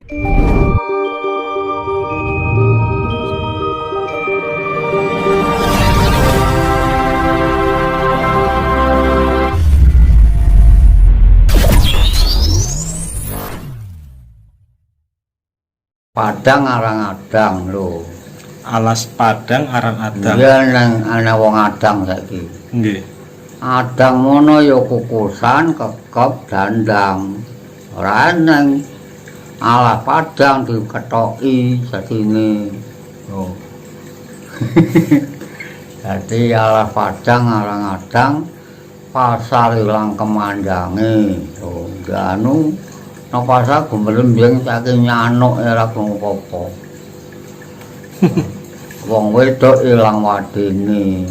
Padang arang adang lho. Alas Padang arang adang. Iya nang ana wong adang saiki. Nggih. Adang ngono ya kukusan, kekep, dandang. Ora eneng. Alas Padang diketoki dadine. Lho. Dadi alas Padang arang adang pasar ilang kemandange. Lho, anu nang pasar gumrembing saking nyanuk ora krungu apa-apa. Wong wedok ilang wadene.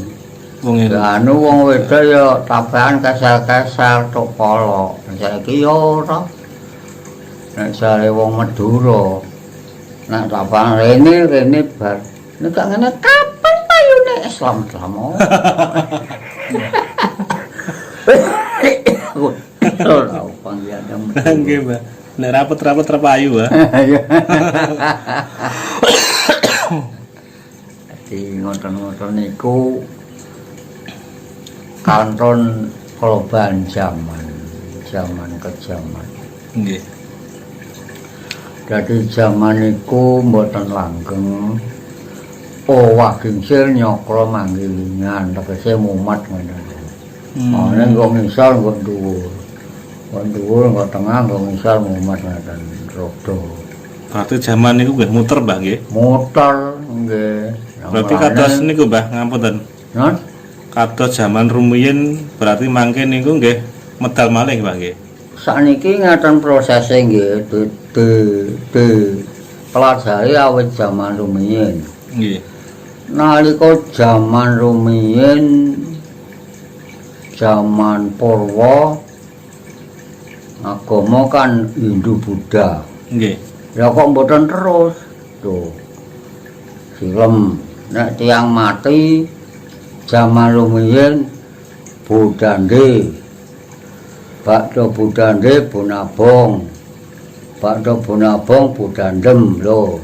Wong anu wong wedok ya tapean kesel-kesel tok kolok. Saiki ya ora. Nek jare wong Madura nek tapean rene rene bar. Nek gak ngene kapan payune Islam-Islam. Ora panggilan. Nggih, Mbah. Nek rapet-rapet terpayu, Mbah. Dadi ngoten-ngoten niku kanton perubahan zaman, zaman ke zaman. Nggih. Dadi zaman niku mboten langgeng. Owah gingsil nyokro manggilingan, tegese mumet ngoten. Ana nggo ngisor nggo dhuwur. Nggo dhuwur nggo tengah nggo ngisor mumet ngoten rodo. Berarti zaman niku nggih muter, Mbah nggih. Muter nggih. Berarti kados niku, Mbah, ngapunten. Non? Kados zaman rumiyin berarti mangke niku nggih medal malih, Mbah nggih. Sakniki ngaten prosese nggih di pelajari awit zaman rumiyin. Nggih. Nalika zaman rumiyin zaman Purwa agama kan Hindu Buddha. Nggih. Ya kok mboten terus. Tuh. Film nek tiyang mati zaman rumiyin Budande. Bakdo Budande Bunabong. Bakdo Bunabong Budandem lho.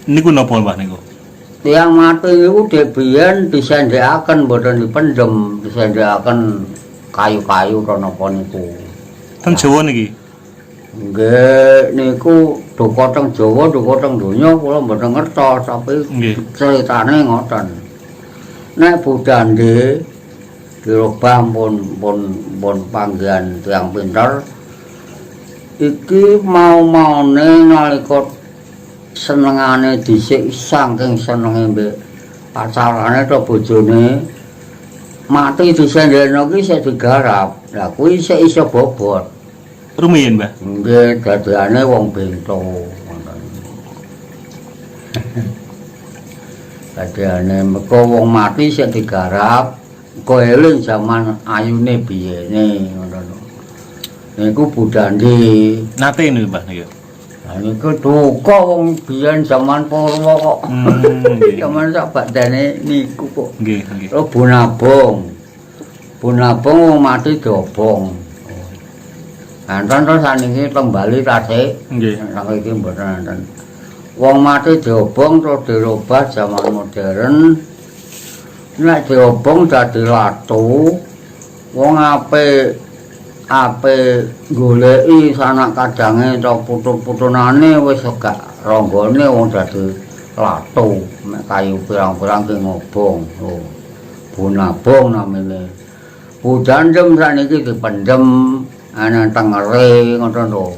Niku napa Mbah niku? Tiyang mati niku dhek biyen disendhekaken mboten dipendhem, disendhekaken kayu-kayu ta napa niku. Teng Jawa niki. Nggih, niku duka teng Jawa, duka teng donya kula mboten ngertos, tapi ceritane ngoten. Nek Budande dirubah pun panggihan tiyang pinter. Iki mau-maune nalika senengane dhisik saking senenge mbek pacarane ta bojone mati disendhelno ki isih digarap. Lah kuwi isih iso bobot. Rumiyin, Mbah. Nggih, dadane wong bento ngoten. Dadane mergo wong mati isih digarap, engko eling jaman ayune biyene ngoten. Niku Budande. Nate niku, Mbah niku. Lah niku duka wong biyen jaman Purwa kok. Jaman sak badane niku kok. Nggih, nggih. Oh Bunabong. Bunabong wong mati diobong. Enten to saniki teng Bali tasik. Nggih. Saiki mboten enten. Wong mati diobong terus dirubah jaman modern. Nek diobong dadi latu, wong ape goleki sanak kadange ta putu-putunane wis gak ronggone wong dadi latu, mek kayu pirang-pirang ki ngobong. Oh. Bunabong namine. Budandem sakniki dipendhem ana tengere ngoten lho.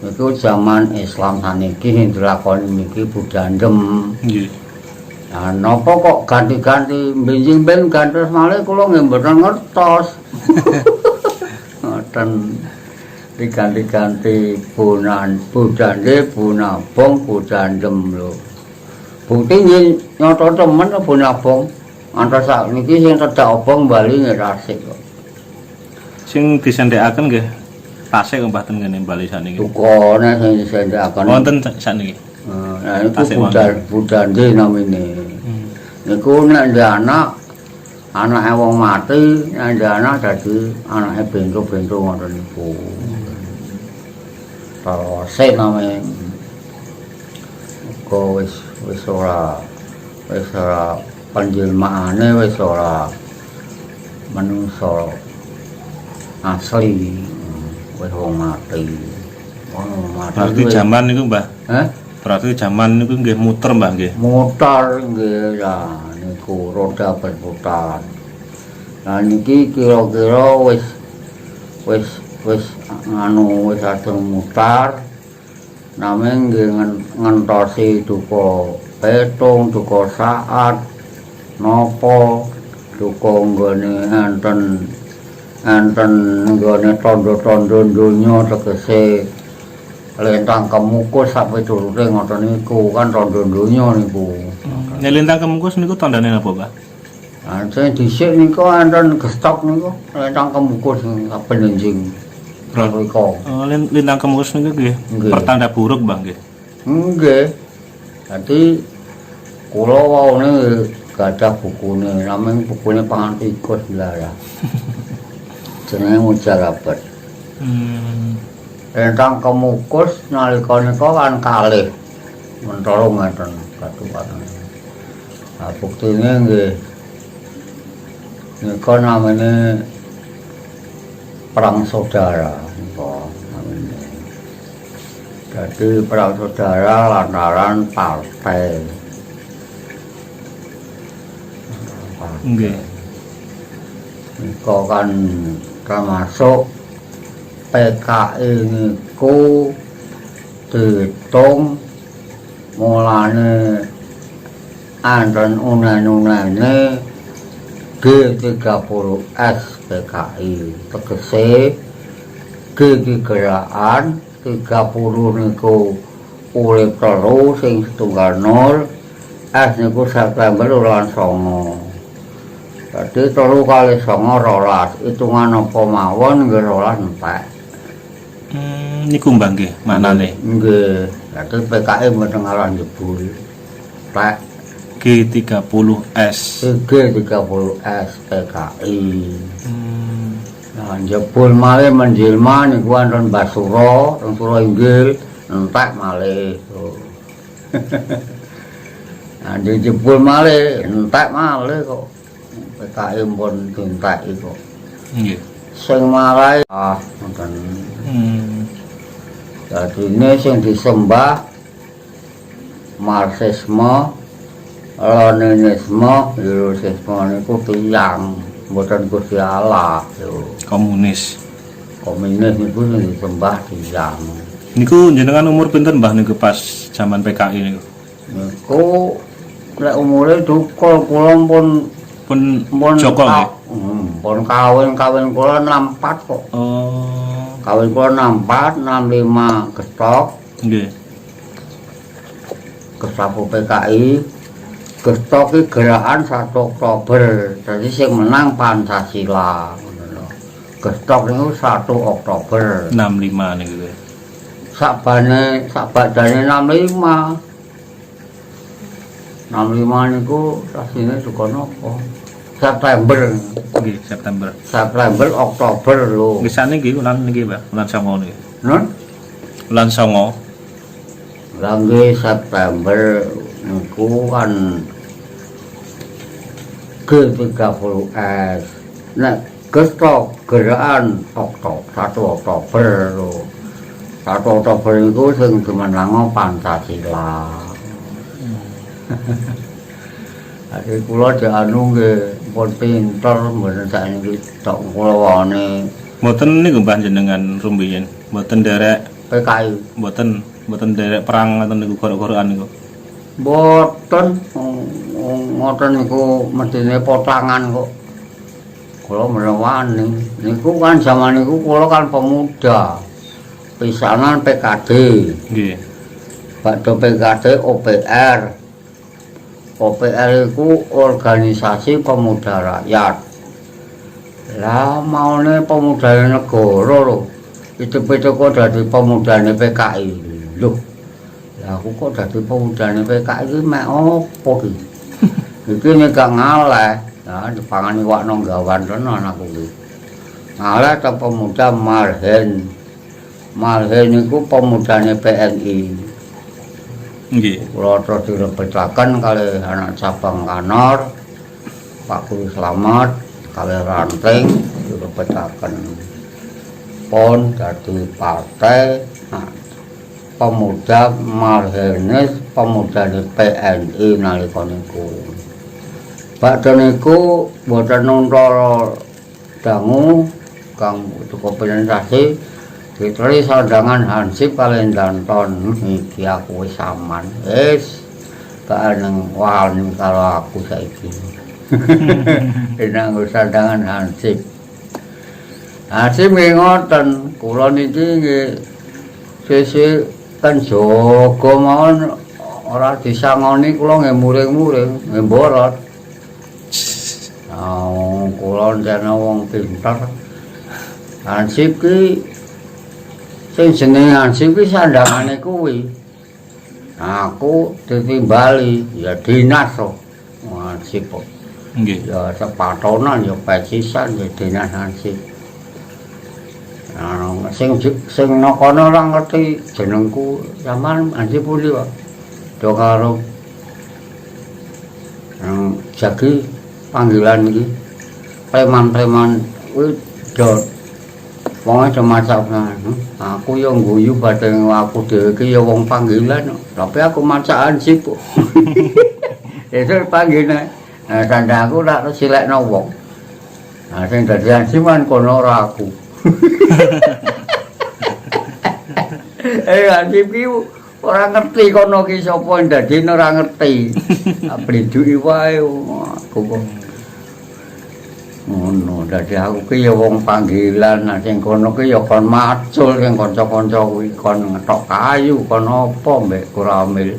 Niku jaman Islam saniki sing dilakoni niki Budandem. Nggih. Lah napa kok ganti-ganti benjing ben gantos malih kula nggih mboten ngertos. Ngoten diganti-ganti Bunan Budande Bunabong Budandem lho. Bukti nggih nyata temen Bunabong. Antos sakniki sing tedak obong Bali nggih tasik kok. Sing disendhekaken nggih tasik kok Mbah ten ngene Bali sakniki. Dukane sing disendhekaken. Wonten sakniki. Nah niku Budande namine. Niku nek ndek anak anake wong mati, nek ndek anak dadi anake bento-bento ngoten niku. Selawase namanya. Uga wis wis ora panjilmaane, wis ora manungsa asli, wis wong mati. Wong mati. Berarti zaman niku, Mbah. Hah? Berarti zaman niku nggih muter, Mbah, nggih. Mutar nggih lah niku, roda berputar. Nah, niki kira-kira wis wis wis nganu, wis ajeng mutar. Namung nggih ngentosi duka petung, duka saat napa duka nggone enten enten nggone tandha-tandha donya, tegese lintang kemukus sak piturute ngoten niku kan tandha donya niku. Nek lintang kemukus niku tandane napa, Mbah? Nah, sing dhisik niku enten gestok niku, lintang kemukus saben enjing. Mriko. Oh, lintang kemukus niku nggih pertanda buruk, Mbah, nggih. Nggih. Dadi kula waune gadah bukune, namung bukune pangan tikus lah. Jenenge Mujarabet. Lintang kemukus nalika nika kan kalih mentara ngeten katukan. Nah, buktine nggih nika namine perang saudara nika namine. Dadi perang saudara lantaran partai. Nggih. Nika kan termasuk PKI niku diitung mulane anten unen-unene G30S PKI, tegese G iki gerakan, 30 niku urip telu sing setunggal nol, S niku September ulan 9. Dadi 3 kali 9 12, hitungan apa mawon nggih 12 entek. Niku, Mbah, nggih maknane. Nggih, dadi PKI mboten ngarah njebul. Tek. G30S. G30S PKI. Nah, njebul malih menjelma niku wonten Basura, teng Sura Inggil, entek malih. Oh. Nah, njebul malih, entek malih kok. PKI pun dienteki kok. Nggih. Sing marai ah ngoten. Dadine sing disembah Marxisme, Leninisme, Marxisme niku tiyang, mboten Gusti Allah lho. Komunis. Komunis niku sing disembah tiyang. Niku jenengan umur pinten, Mbah, niku pas zaman PKI niku? Niku lek umure dukul kula pun Pun pun Joko nggih. Pun kawin-kawin kula 64 kok. Oh. Kawin kula 64, 65 gestok. Nggih. Gestapo PKI. Gestok iki gerakan 1 Oktober. Dadi sing menang Pancasila ngono lho. Gestok niku 1 Oktober. 65 niku nggih. Sakbane sakbadane 65. 65 niku sasine duka napa? September. Nggih, September. September Oktober lho. Nggih, saniki wulan niki, Mbah, wulan 9 niki. Nun? Wulan 9. Lah nggih, September niku kan G30S. Nek gestok gerakan Oktober, 1 Oktober lho. 1 Oktober iku sing dimenangno Pancasila. Dadi kula anu nggih pun pinter, mboten sakniki tok kula wane. Mboten niku, Mbah, jenengan rumiyin. Mboten derek PKI. Mboten derek perang ngoten niku, gorok-gorokan niku. Mboten, ngoten niku mestine potangan kok. Kula mboten wani. Niku kan zaman niku kula kan pemuda. Pisanan PKD. Nggih. Bakdo PKD OPR. OPR iku Organisasi Pemuda Rakyat. Lah maune pemuda negara lho. Itu-itu kok dadi pemudane PKI. Lho. Lah aku kok dadi pemudane PKI iki mek opo iki? Iki nek gak ngaleh, nah dipangan iwak nang gawan tenan aku iki. Ngaleh ta pemuda Marhen. Malhe niku pemudane PNI. Nggih. Kula terus direbetaken kalih anak cabang Kanor, Pak Guru Slamet, kalih ranting direbetaken. Pon dadi partai nah, pemuda Marhenis pemudane PNI nalika niku. Bakda niku mboten nuntara dangu kang cukup presentasi diteri sandangan Hansip kalih Danton iki aku wis aman. Wis gak nang wani karo aku saiki. Nganggo sandangan Hansip. Hansip nggih ngoten, kula niki nggih sesuk kan jaga mawon ora disangoni kula nggih muring-muring, nggih mborot. Ah, kula jane wong pinter. Hansip ki sing jenenge Hansip ki sandangane kuwi. Aku ditimbali ya dinas kok. Hansip kok. Nggih. Ya sepatonan ya pecisan ya dinas Hansip. Nah, sing sing kono ora ngerti jenengku sampean Hansip pundi, Pak? Do karo nang jagi panggilan iki. Preman-preman kuwi do wong aja macak. Aku ya guyu badhe aku dhewe iki ya wong panggilan, tapi aku macak Hansip kok. Esuk panggilne. Nah, tanda aku tak silekno wong. Nah, sing dadi Hansip kan kono ora aku. Hansip ki ora ngerti kono ki sapa sing dadi ora ngerti. Tak blinduki wae aku kok. Ngono, dadi aku ki ya wong panggilan, nah sing kono ki ya kon macul sing kanca-kanca kuwi kon ngetok kayu, kon apa mbek Kuramil.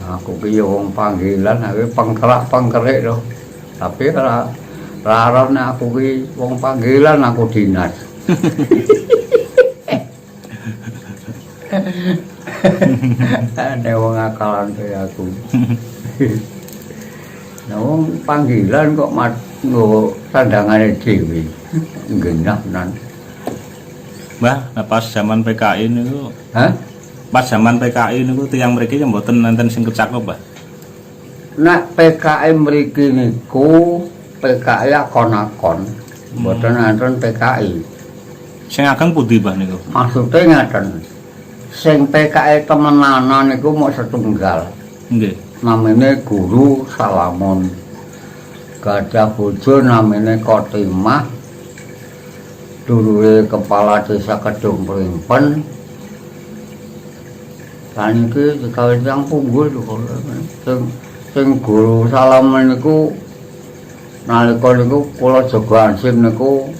Aku ki ya wong panggilan, aku pengkerak-pengkerik to. Tapi ora ora aku ki wong panggilan, aku dinas. Ana wong akalan kaya aku. Nah, wong panggilan kok nggo sandangane dhewe. Genah tenan. Mbah, nah pas zaman PKI niku, Hah? Pas zaman PKI niku tiyang mriki ya mboten enten sing kecakep, Mbah. Nek PKI mriki niku PKI akon-akon, mboten enten PKI. Sing ageng pundi, Mbah niku? Maksude ngaten. Sing PKI temenanan niku mung setunggal. Nggih. Namine Guru Salamon. Gadah bojo namine Khotimah. Dulure kepala desa Kedung Plimpen. Lan iki dikawin tiyang punggul lho. Sing Guru Salamon niku nalika niku kula jaga Hansip niku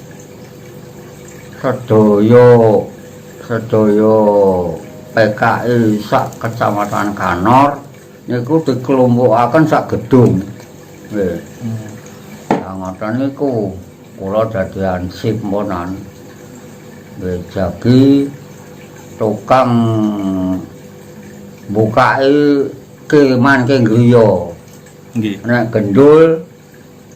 sedaya PKI sak kecamatan Kanor niku dikelompokaken sak gedung. Nggih. Lah ngoten niku kula dadi Hansip mponan. Nggih jagi tukang bukake kiriman ke griya. Nggih. Nek gendul